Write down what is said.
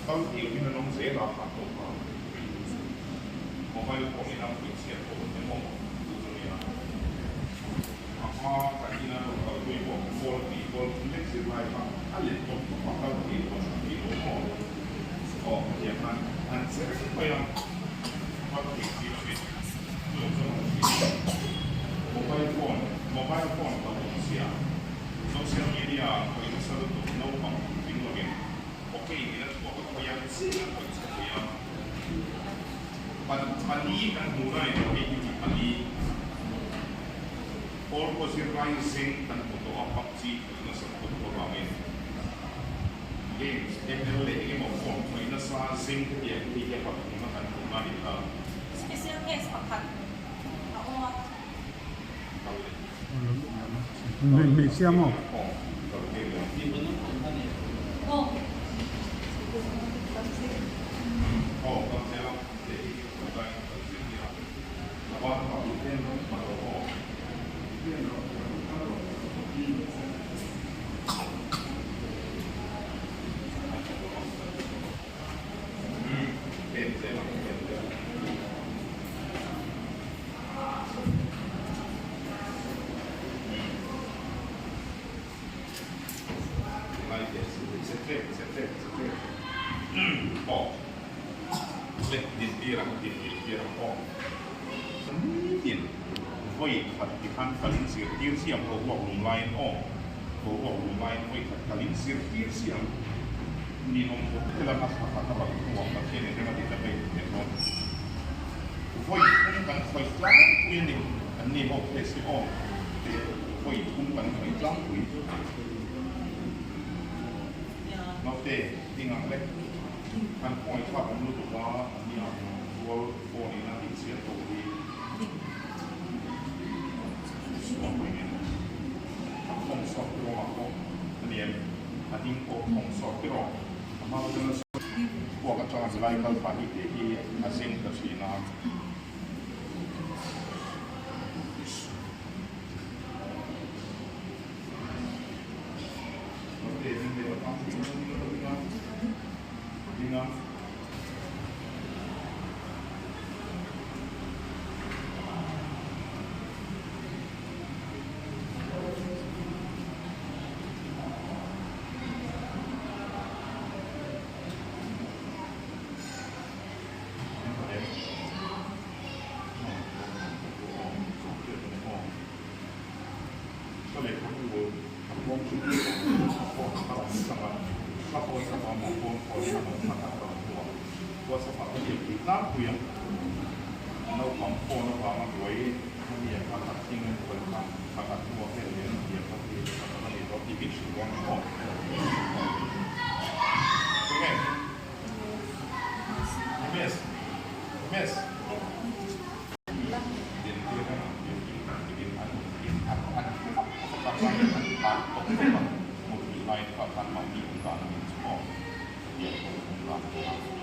Kal thei lovin an awm zel a, kha tawk a mobile phone in a khawih chhiat pawh an emaw chu chu nia. A hma kan ina rawn kal pui pawh ball tih ball thum lek zir lai kha a let tawp tawp a, kal thei lo a tha thei lo maw aw hetiang khan an che reng mai a, kal thei si lovin chu chuan an thei mobile phone mobile phone ka awm sia social media khawih nasa lutuk naupang tling lovin Okay in a chhuak a khawi ang chiah a khawih chhe thei a. Pali kan hmuh lai tawh hei hi chi pali. Pawl pawh zirlai zeng kan hmu tawh a PUBG khawih nasa lutuk avangin games ML leh eng emaw phone khawih nasa zeng te tih ang hei hi a pathumna kan hmuh na a ni ta. Special case pakhat a awm a. Kal leh. Hmeichhia maw? Vawi thum kan khawih tlangpui a ni. An ni ho case hi aw te vawi thum kan khawih tlangpui. Naute ding ang lek kan khawngaih thlak awm lutuk a, an ni ang rual phone in a tih chhiat tawh hi a khawng sawk ruangah pawh a ni em? A ding pawh khawng sawk tirh a hma chuan Khuak atanga zilai kal phah hi tih hi a zeng ta thin a. Naupang phone avanga buai a ni a, a khat thing an khawih kha a khat hnuah hian lian a thiam kha ti a khat a ni tawh tih min hrilh dawn maw? Tunge? Miss Miss Dintir a dintir tiin an in an an vak vak a chuan an tlan tawp tawp a, mutui laiin kha khan mahni awm dan a nih chu maw? Hetiang pawh awm dan a ni a.